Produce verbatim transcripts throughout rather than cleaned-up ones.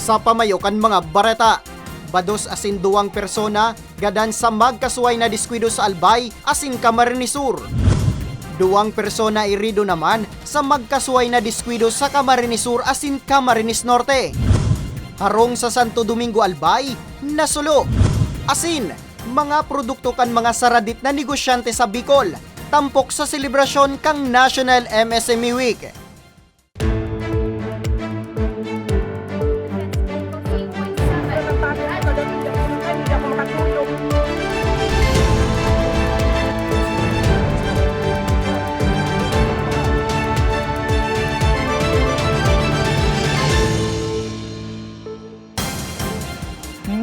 Sa pamayo kan mga bareta, bados asin duwang persona gadan sa magkasuhay na diskuido sa Albay asin Camarines Sur. Duwang persona irido naman sa magkasuhay na diskuido sa Camarines Sur asin Camarines Norte. Harong sa Santo Domingo Albay, nasulo. Asin, mga produkto kan mga saradit na negosyante sa Bicol, tampok sa selebrasyon kan National M S M E Week.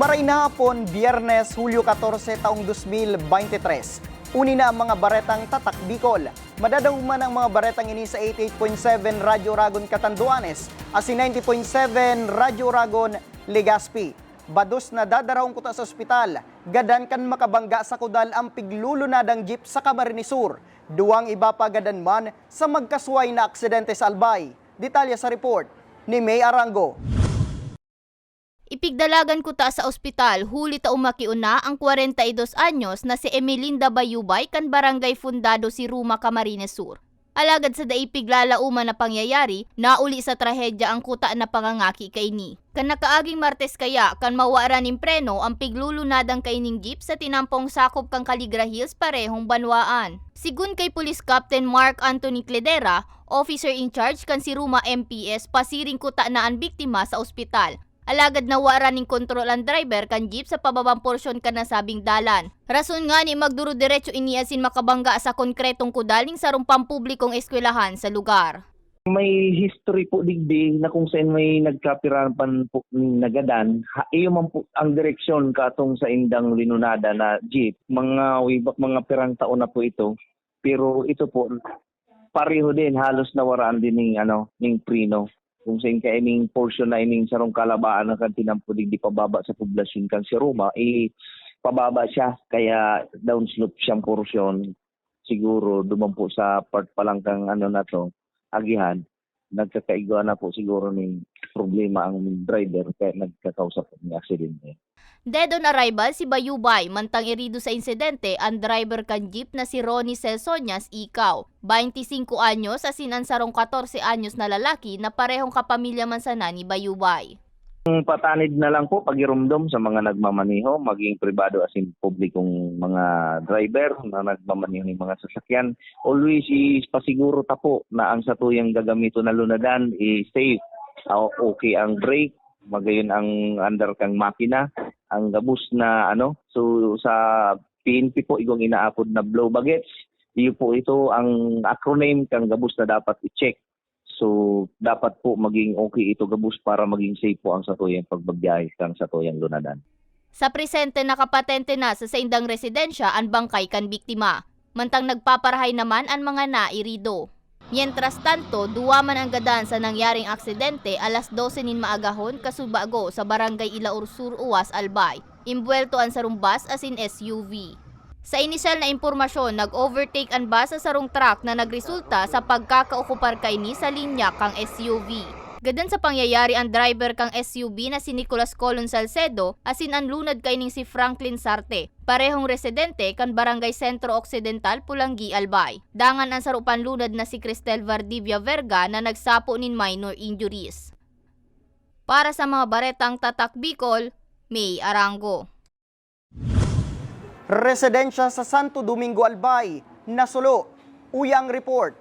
Maray na hapon, Biyernes, Hulyo katorse, taong dos mil bente tres. Uni na ang mga baretang Tatak Bicol. Madadaog man ang mga baretang ini sa eighty-eight point seven Radyo Oragon Catanduanes asin ninety point seven Radyo Oragon Legazpi. Bados na dadarahon kuta sa ospital, gadan kan makabangga sa kudal ang piglulunadang jeep sa Camarines Sur. Duwang iba pa gadan man sa magkasuhay na aksidente sa Albay. Detalye sa report ni May Arango. Ipigdalagan kuta sa ospital huli ta umakiuna ang kwarenta y dos anyos na si Emelinda Bayubay kan Barangay Fundado si Ruma, Camarines Sur. Alagad sa dai piglalauman na pangyayari, nauli sa trahedya ang kuta na pangangaki kaini. Kan nakaaging Martes kaya, kan mawaran nin preno ang piglulunadang kaining jeep sa tinampong sakop kan Caligra Hills parehong banwaan. Sigun kay Police Captain Mark Anthony Cledera, officer in charge kan si Ruma M P S, pasiring kuta na an biktima sa ospital. Alagad nawaran nin kontrol an driver kan jeep sa pababang porsyon kan nasabing dalan. Rason ngani magdurudiretso ini asin makabangga sa konkretong kudal nin sarong pampublikong eskwelahan sa lugar. May history po digdi na kung saan may nagkapirapan po nagadan. Ha, iyo man po ang direksyon katong sa indang linunada na jeep. Mga way back, mga pirang taon na po ito. Pero ito po, pareho din, halos nawaraan din ning, ano, ning preno. Kung sa ining portion na ining sarong kalabaan na kan tinampo digdi pababa sa poblasyon kan si Roma, eh, pababa siya. Kaya downslope siyang porsyon. Siguro, duman po sa part pa lang kang ano na to, agihan, nagkakaigwa na po siguro ning problema ang driver, kaya nagkakausa po ng aksidente. Dead on arrival si Bayubay, mantang irido sa insidente an driver kan jeep na si Ronnie Celsonias Ikaw, baynti singko anyos, asin an sarong katorse anyos na lalaki na parehong kapamilya man sana ni Bayubay. Ang patanid na lang po, pagirumdom sa mga nagmamaneho, maging pribado asin publikong mga driver na nagmamaneho ng mga sasakyan. Always ipasiguro ta po na ang satuyang gagamiton na lunadan is safe. Ah, okay ang brake, magayon ang andar kang makina, ang gabos na ano. So, sa P N P po, igwang inaapod na blow baguettes. Iyo po ito ang acronym kang gabos na dapat i-check. So, dapat po maging okay ito gabos para maging safe po ang satuyang pagbabiyahe kang satuyang lunadan. Sa presente, nakapatente na sa saindang residensya an bangkay kan biktima. Mantang nagpaparahay naman an mga nairido. Mientras tanto, duwa man ang gadan sa nangyaring aksidente alas dose nin maagahon kasubago sa Barangay Ilaor Sur, Uwas, Albay. Imbuwelto an sarong bus asin S U V. Sa inisyal na impormasyon, nag-overtake an bus sa sarong truck na nagresulta sa pagkakaokupar kaini sa linya kang S U V. Gadan sa pangyayari, ang driver kang S U V na si Nicolas Colon Salcedo asin an lunad kaining si Franklin Sarte, parehong residente kan Barangay Centro Occidental, Pulanggi, Albay. Dangan an saro pang lunad na si Cristel Vardivia Verga na nagsapo nin minor injuries. Para sa mga baretang Tatak Bicol, May Arango. Residensya sa Santo Domingo, Albay, nasulo. Uya ang report.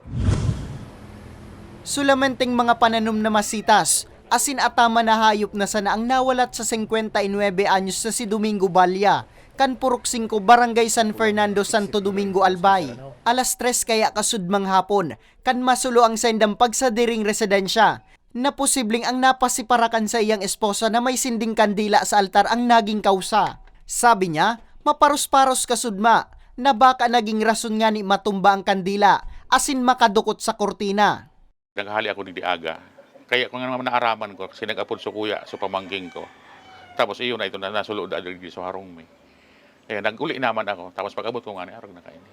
Sulamenteng mga pananom na masitas, asin ataman na hayop na sana ang nawalat sa singkwenta y nuebe anyos na si Domingo Balla, kan Purok singko, Barangay San Fernando, Santo Domingo, Albay. Alas tres kaya kasudmang hapon, kan masulo ang saindang pagsadiring residensya, na posibleng ang napasipara kan saiyang esposa na may sinding kandila sa altar ang naging kausa. Sabi niya, maparos-paros kasudma na baka naging rason ngani matumba ang kandila asin makadukot sa kurtina. Naghahali ako digdi aga. Kaya kung ano man naaraman ko, kasi nag-apod sa kuya, sa pamangking ko. Tapos iyon na ito na nasulo da digdi sa harong mi. Eh, nag-uli naman ako. Tapos pag-abot ko nga, arog na kaini.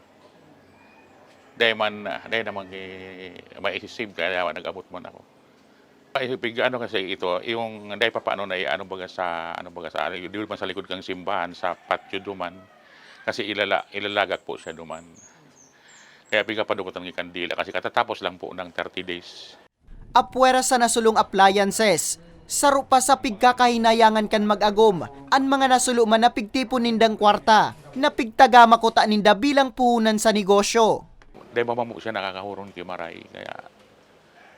Dahil man, ah, dahil naman ki-, may isisib, kaya nag-abot man ako. Ay, pig-, ano kasi ito, yung dahil papaano na ano baga sa, ano baga sa, di ba sa likod kang simbahan, sa patio duman, kasi ilala-, ilalagak po siya duman. Kaya pigapadukotan ng kandila kasi katatapos lang po ng thirty days. Apwera sa nasulong appliances, saro pa sa pigkakahinayangan kan mag-agom an mga nasulo man na pigtipon nindang kwarta na pigtagama kuta ninda bilang puhunan sa negosyo. Dahil ba po siya nakakahuron ki Maray, kaya,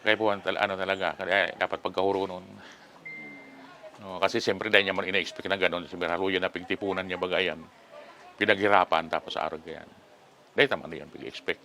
kaya po ang tal-, ano talaga, kaya dapat pagkahuronon. No, kasi siyempre dahil niya man ina-expect na gano'n, si Miraruyo na pigtipunan niya bagayan, pinaghirapan tapos arog yan. Dahil tama na yan, pag-expect.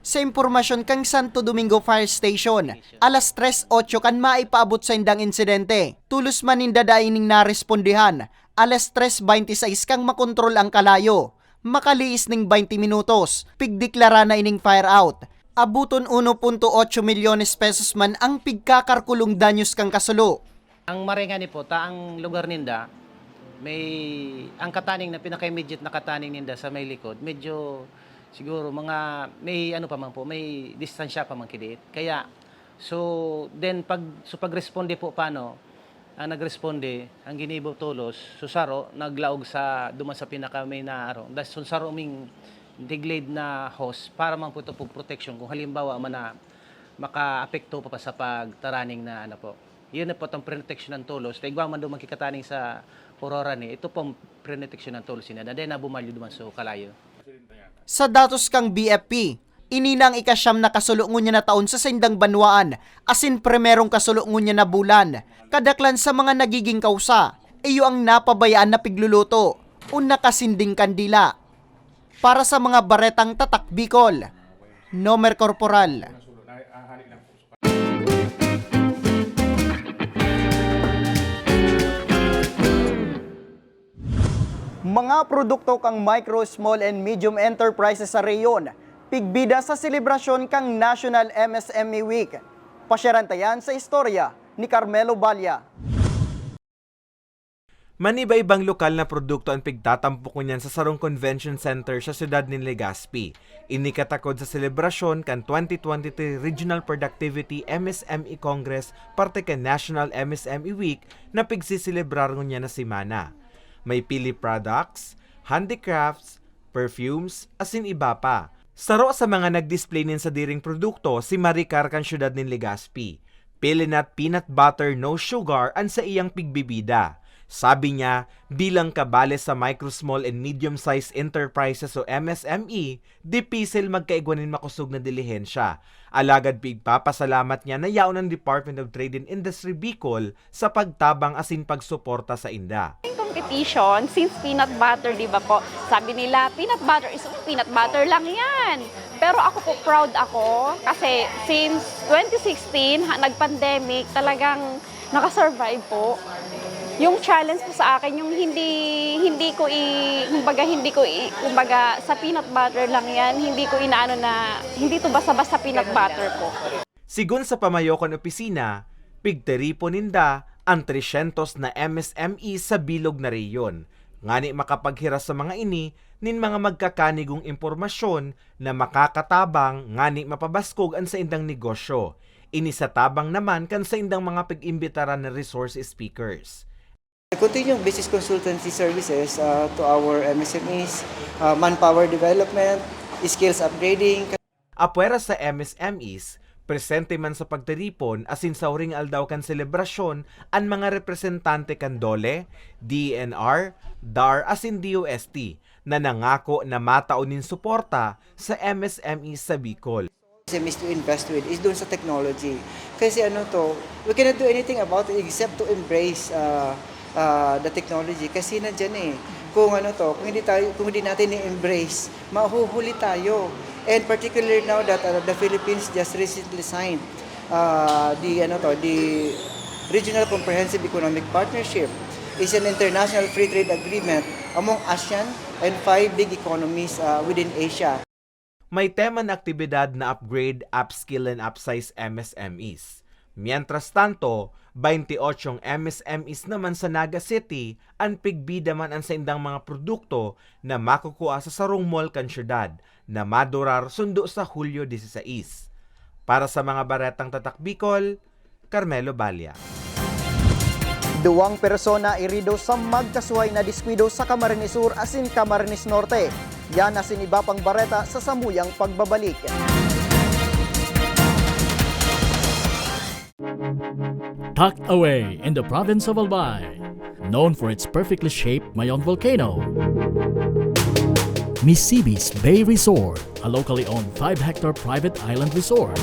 Sa impormasyon kan Santo Domingo Fire Station, alas tres otso kan maipaabot sa indang insidente. Tolos man ninda dai ning narespondihan. Alas tres baynte sais kang makontrol ang kalayo. Makaliis ning baynte minutos, pigdeklara na ining fire out. Abuton uno punto otso milyones pesos man ang pigkakarkulong danyos kan kasulo. Ang Maray ngani po, ta ang lugar ninda, may, ang kataning na pinaka-immediate na kataning ninda sa may likod, medyo siguro mga may ano pa man po, may distansya pa man kidiit. Kaya, so, then pag, so pagresponde po paano, ang nagresponde, ang ginibo tolos, so saro, naglaog sa, duman sa pinaka may naaro. Das, so saro ming deglade na hose para man po ito po protection kung halimbawa man na makaapekto pa, pa sa pagtaraning na ano po. Yun na po itong protection ng tolos. Taigwa man duman kikataning sa Aurora ni, ito pong protection ng tolos, yun na, na bumalyo duman so kalayo. Sa datos kang B F P, ini na ang ikasyam na kasulo ngunyan na taon sa saindang banwaan, asin primerong kasulo ngunyan na bulan. Kadaklan sa mga nagiging kausa, iyo ang napabayaan na pigluluto o nakasinding kandila. Para sa mga baretang tatak Bicol, Nomer Corporal. Mga produkto kan micro, small and medium enterprises sa rehiyon, pigbida sa selebrasyon kan National M S M E Week. Pasyaran ta yan sa istorya ni Carmelo Balla. Maniba-ibang lokal na produkto an pigtatampok ngunyan sa sarong convention center sa siyudad nin Legazpi. Ini katakod sa selebrasyon kan twenty twenty-three Regional Productivity M S M E Congress parte kan National M S M E Week na pigseselebrar ngunyan na semana. May pili products, handicrafts, perfumes, asin iba pa. Saro sa mga nag-display nin sadiring produkto si Maricar kan siyudad nin Legazpi. Peanut peanut butter no sugar an saiyang pigbibida. Sabi niya, bilang kabale sa micro, small and medium-sized enterprises o M S M E, dipisil magkaigwa nin makosog na dilihensya. Alagad pigpapasalamat niya na yaon an Department of Trade and Industry Bicol sa pagtabang asin pagsuporta sainda. Competition, since peanut butter, di ba po? Sabi nila, peanut butter is peanut butter lang yan. Pero ako po, proud ako kasi since twenty sixteen, ha, nag-pandemic, talagang nakasurvive po. Yung challenge po sa akin, yung hindi hindi ko i kumbaga hindi ko i kumbaga sa peanut butter lang yan, hindi ko inaano na hindi to basta-basta peanut butter po. Sigon sa pamayo kan opisina, pigtiripon ninda an tresyentos na M S M Es sa bilog na rehiyon, ngani makapaghiras sa mga ini nin mga magkakanigong impormasyon na makakatabang ngani mapabaskog an saindang negosyo. Ini sa tabang naman kan saindang mga pag-imbitaran na resource speakers. Continuing business consultancy services uh, to our M S M Es, uh, manpower development, skills upgrading. Apwera sa M S M Es, presente man sa pagtiripon asin sa huring aldaw kan selebrasyon an mga representante kan DOLE, D E N R, DAR asin D O S T na nangako na matao nin suporta sa M S M Es sa Bicol. S M Es to invest with is doon sa technology. Kasi ano to, we cannot do anything about it except to embrace uh, uh, the technology. Kasi nandyan eh. Kung ano to, kung hindi tayo kung hindi natin i-embrace, mahuhuli tayo. And particularly now that uh, the Philippines just recently signed uh, the ano to, the Regional Comprehensive Economic Partnership is an international free trade agreement among ASEAN and five big economies uh, within Asia. May tema na aktibidad na Upgrade, Upskill and Upsize M S M Es. Mientras tanto, baynti otsong M S M Es naman sa Naga City an pigbida man an saindang mga produkto na makukua sa sarong mall kan syudad na madurar sundo sa Hulyo dieciséis. Para sa mga baretang tatak Bicol, Carmelo Balla. Duwang persona irido sa magkasuhay na diskuido sa Camarines Sur asin Camarines Norte. Yan asin iba pang bareta sa samuyang pagbabalik. Tucked away in the province of Albay, known for its perfectly shaped Mayon volcano, Misibis Bay Resort, a locally owned five-hectare private island resort.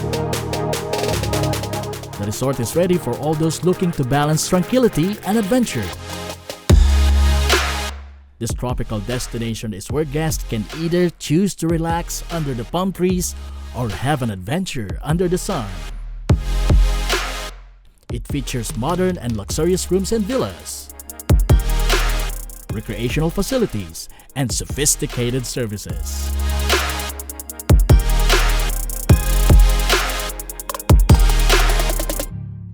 The resort is ready for all those looking to balance tranquility and adventure. This tropical destination is where guests can either choose to relax under the palm trees or have an adventure under the sun. It features modern and luxurious rooms and villas, recreational facilities, and sophisticated services.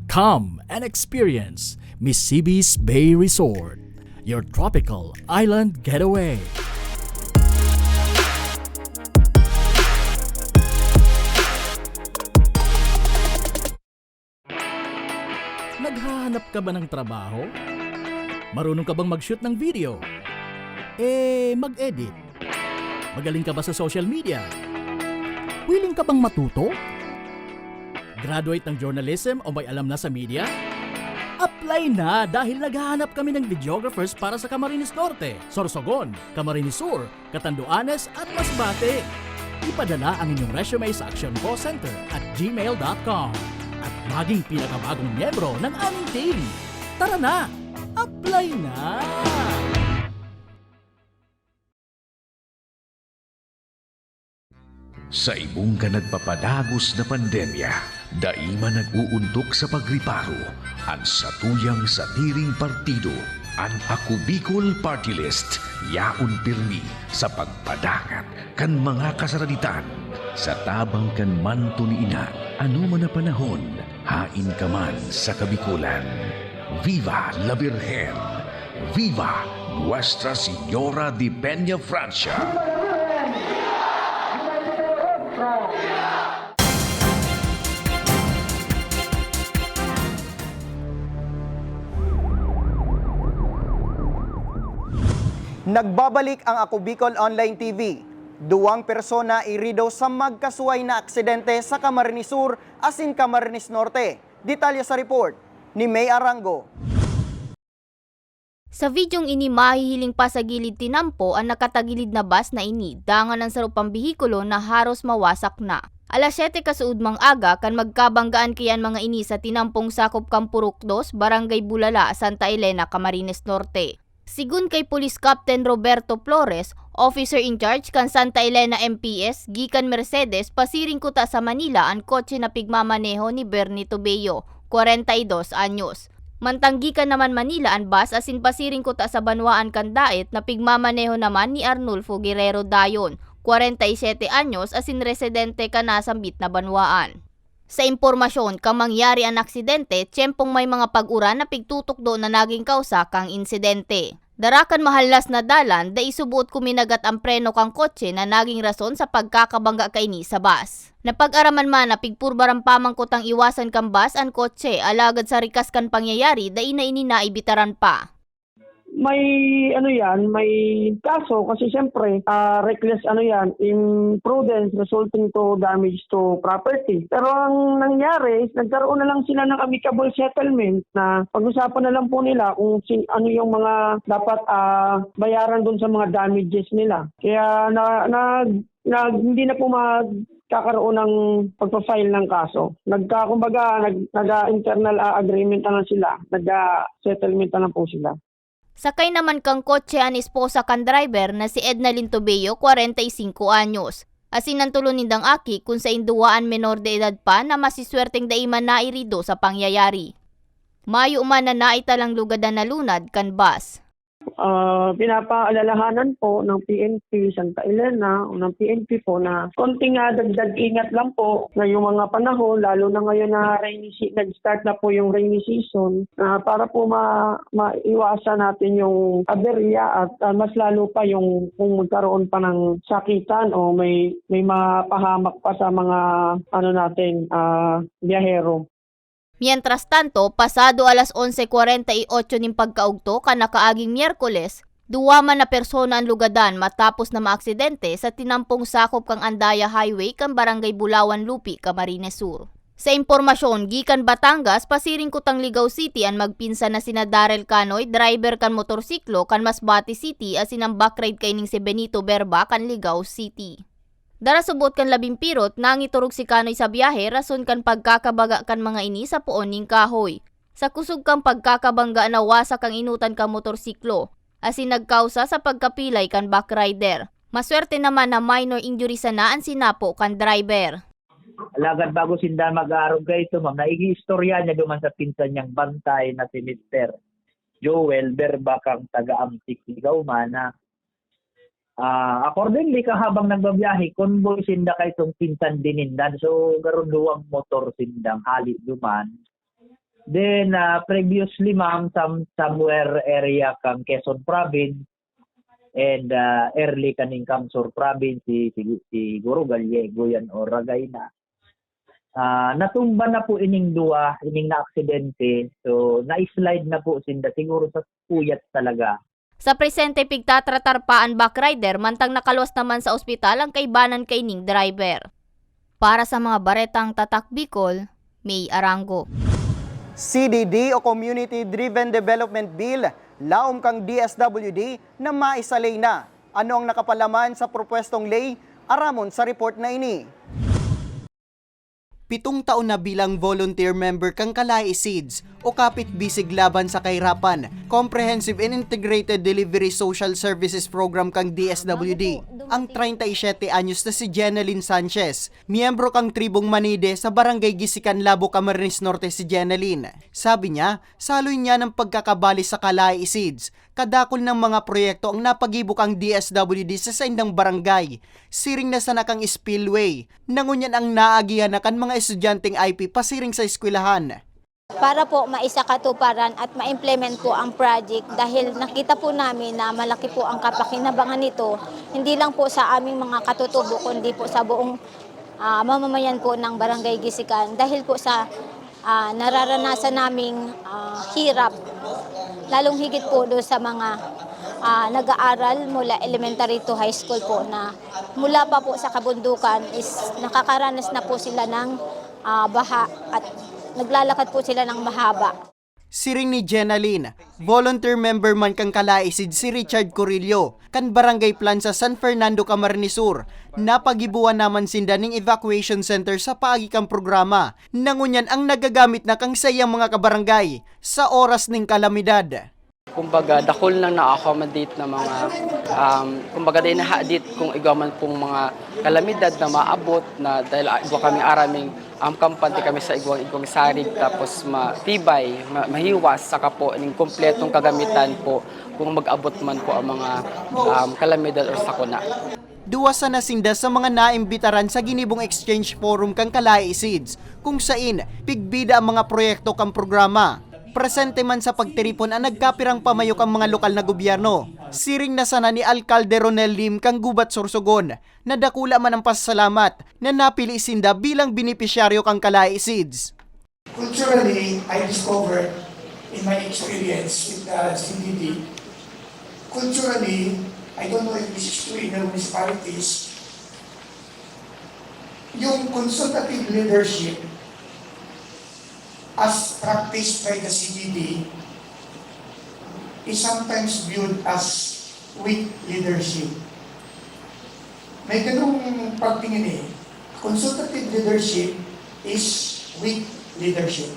Come and experience Misibis Bay Resort, your tropical island getaway. Naghahanap ka ba ng trabaho? Marunong ka bang mag-shoot ng video? Eh, mag-edit? Magaling ka ba sa social media? Willing ka bang matuto? Graduate ng journalism o may alam na sa media? Apply na, dahil naghahanap kami ng videographers para sa Camarines Norte, Sorsogon, Camarines Sur, Catanduanes at Masbate. Ipadala ang inyong resume sa actioncallcenter at gmail dot com at maging pinakabagong miyembro ng aming team. Tara na! Apply na! Sa ibong kan nagpapadagos na pandemya, dai man nag-uuntok sa pagriparo an satuyang sadiring partido. An Ako Bicol Party List yaon pirmi sa pagpadangat kan mga kasaraditan sa tabang kan manto ni Ina. Ano man na panahon, hain ka man sa Kabikolan. Viva la Virgen! Viva Nuestra Señora de Peña Francia! Nagbabalik ang Ako Bicol Online T V. Duwang persona irido sa magkasuway na aksidente sa Camarines Sur asin Camarines Norte. Detalye sa report ni May Arango. Sa videong ini, mahihiling pa sa gilid tinampo an nakatagilid na bus na ini, dangan an saro pang behikulo na haros mawasak na. Alas siyete kasuodmang aga kan magkabanggaan kaya an mga ini sa tinampong sakop kan Purok Dos, Barangay Bulala, Santa Elena, Camarines Norte. Sigun kay Police Captain Roberto Flores, officer in charge kan Santa Elena M P S, gikan Mercedes pasiring kuta sa Manila an kotse na pigmamaneho ni Bernie Tobeo, kwarenta y dos anyos. Mantang gikan naman Manila an bus asin pasiring kuta sa banwaan kan Daet na pigmamaneho naman ni Arnulfo Guerrero Dayon, kwarenta y siyete anyos, asin residente kan nasambit na banwaan. Sa impormasyon, kan mangyari an aksidente, tiyempong may mga pag-uran na pigtutukdo na naging kausa kan insidente. Dara kan mahallas na dalan, dai suboot kuminagat an preno kan kotse na naging rason sa pagkakabangga kaini sa bus. Napag-araman man na pigpurbaran pa man kutang iwasan kan bus an kotse, alagad sa rikas kan pangyayari, dai na ini naibitaran pa. May ano yan, may kaso kasi siyempre, ah, reckless ano yan, imprudence resulting to damage to property. Pero ang nangyari is nagkaroon na lang sila ng amicable settlement na pag-usapan na lang po nila kung sin-, ano yung mga dapat, ah, bayaran dun sa mga damages nila. Kaya na, nag-, nag-, hindi na po magkakaroon ng pagpa-file ng kaso. Nagka-, kumbaga, nag-, nag-, internal, ah, agreement na lang sila. Nag-, ah, settlement na lang po sila. Sakay naman kan kotse an esposa kan driver na si Edna Lintobeo, kwarenta y singko anyos, asin an tulo nindang aki, kun sain duwa an menor de edad pa na masiswerteng dai man nairido sa pangyayari. Mayo man na naitalang lugad an nalunad kan bus. Ah, pinapaalalahanan po ng P N P Santa Elena o ng P N P po na konting, ah, dagdag ingat lang po ngayong mga panahon, lalo na ngayon na rainy se-, nag-start na po yung rainy season, na para po ma-, maiwasan natin yung aberya at, ah, mas lalo pa yung kung magkaroon pa ng sakitan o may, may mapahamak pa sa mga, ano natin, ah, biyahero. Mientras tanto, pasado alas onse kwarenta y ocho nin pagkaugto kan nakaaging Miyerkules, duwa man na persona an lugadan matapos na maaksidente sa tinampong sakop kan Andaya Highway kan Barangay Bulawan Lupi, Camarines Sur. Sa impormasyon gikan Batangas, pasiring kutang Ligao City an magpinsan na sina Darrell Canoy, driver kan motorsiklo kan Masbate City, asin an backride kaining si Benito Berba kan Ligao City. Darasubot kan labing pirot, nangiturog si Canoy sa biyahe rason kan pagkakabaga kan mga ini sa poon nin kahoy. Sa kusog kan pagkakabangga, nawasak ang inutan kan motorsiklo, asin nagkausa sa pagkapilay kan backrider. Maswerte naman na minor injury sana an sinapo kan driver. Alagad bago sinda mag-aarog kaito, ma'am, naigiistorya niya duman sa pinsan niyang bantay na si Mister Joel Berba kang taga Amtik, Ligao man na, ah, accordingly, kahabang nagbabiyahe, convoy sinda kaitong pinsan dinindan. So, garo duwang motor sindang hali duman. Then, ah, previously, ma'am, some-, somewhere area kang Quezon Province, and, ah, early kaning Kamsur Province, si, si, siguro Gallego yan o Ragay na. Ah, natumba na po ining duwa, ining naaksidente. So, na-slide na po sinda siguro sa puyat talaga. Sa presente, pigtatratar pa an backrider, mantang nakaluwas naman sa ospital ang kaibanan kaining driver. Para sa mga baretang Tatak Bicol, May Arango. C D D o Community Driven Development Bill, laom kan D S W D na maisalay na. Ano ang nakapalaman sa propwestong ley? Aramon sa report na ini. Pitong taon na bilang volunteer member kan Kalae Seeds o Kapit Bisig Laban sa Kahirapan, Comprehensive and Integrated Delivery Social Services Program kan D S W D, ang treinta y siete anyos na si Jenalyn Sanchez, miyembro kan tribong Manide sa Barangay Gisikan, Labo, Camarines Norte si Jenalyn. Sabi niya, saloy niya ng pagkakabali sa Kalae Seeds, kadakul ng mga proyekto ang napagibo kan D S W D sa saindang barangay. Siring na sana kan spillway, na ngunyan ang naagihan na kan mga estudyanteng I P pasiring sa eskwelahan. Para po maisakatuparan at ma-implement po ang project dahil nakita po namin na malaki po ang kapakinabangan nito, hindi lang po sa aming mga katutubo kundi po sa buong, ah, mamamayan po ng Barangay Gisikan dahil po sa, ah, nararanasan naming, ah, hirap, lalong higit po doon sa mga, ah, nag-aaral mula elementary to high school po na mula pa po sa kabundukan is nakakaranas na po sila ng, ah, baha at naglalakad po sila ng mahaba. Siring ni Jenalyn, volunteer member man kan Kalae Seeds si Richard Corillo, kan Barangay Plan sa San Fernando, Camarines Sur. Napagibuan naman sinda ning evacuation center sa paagi kan programa, na ngunyan ang nagagamit na kan saiyang mga kabarangay sa oras ning kalamidad. Kumbaga, dakul na na-accommodate na mga, um, kumbaga, dai nahadit kung igwa man pong mga kalamidad na maabot na dahil, ah, igwa kami araming, um, kampante kami sa igwang-igwang sarig, tapos matibay, ma-, mahiwas, saka po ning kompletong kagamitan po kung mag-abot man po ang mga, um, kalamidad o sakuna. Duwa sana sinda sa mga naimbitaran sa ginibong exchange forum kan Kalae Seeds, kung sain pigbida ang mga proyekto kan programa. Presente man sa pagtiripon ang nagkapirang pamayo kan mga lokal na gobyerno. Siring na sana ni Alkalde Ronel Lim kan Gubat, Sorsogon, na dakula man ang pasalamat na napili sinda bilang benepisyaryo kan Kalae Seeds. Culturally, I discovered in my experience with the C D D, culturally, I don't know if this is true in the municipalities, yung consultative leadership as practiced by the C D D is sometimes viewed as weak leadership. May ganung pagtingin eh. Consultative leadership is weak leadership.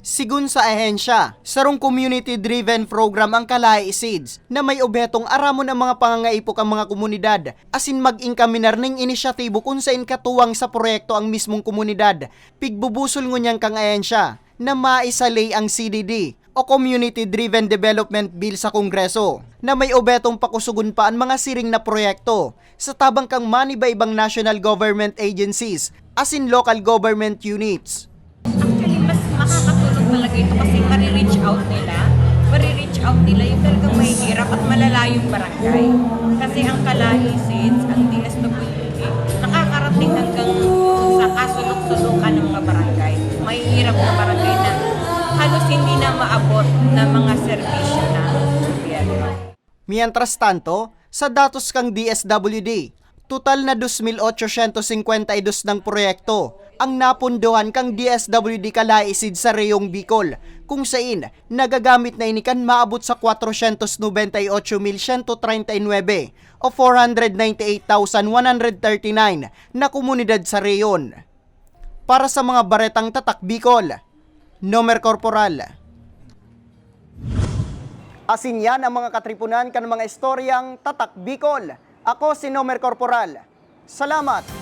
Sigun sa ahensya, sarong community-driven program ang Kalae Seeds na may obhetong aramon ang mga pangangaipo kan mga komunidad asin mag-enkaminar nin inisyatibo kun saen katuwang sa proyekto ang mismong komunidad. Pigbubusol ngunyan kan ahensya na maisalay ang C D D o Community Driven Development Bill sa Kongreso na may obhetong pakusogon pa an mga siring na proyekto sa tabang kan maniba-ibang national government agencies asin local government units. Actually, mas makakatulong talaga ito kasi mare-reach out nila. Mare-reach out nila yung talagang mahihirap at malalayong barangay. Kasi ang Kalae Seeds, ang D S W D, nakakarating hanggang sa kasulok-sulukan ng mga barangay. Mahihirap na barangay. Halos hindi na maabot ng mga serbisyo ng gobyerno. Mientras tanto, sa datos kan D S W D, total na dos mil ochocientos cincuenta y dos nang proyekto ang napondohan kan D S W D Kalaisid sa Reyong Bicol, kung sain nagagamit na ini kan maabot sa cuatrocientos noventa y ocho mil ciento treinta y nueve o four hundred ninety eight thousand one hundred thirty nine na komunidad sa rehiyon. Para sa mga baretang Tatak Bicol, Nomer Corporal. Asin yan ang mga katripunan kan mga istoryang Tatak Bicol. Ako si Nomer Corporal. Salamat!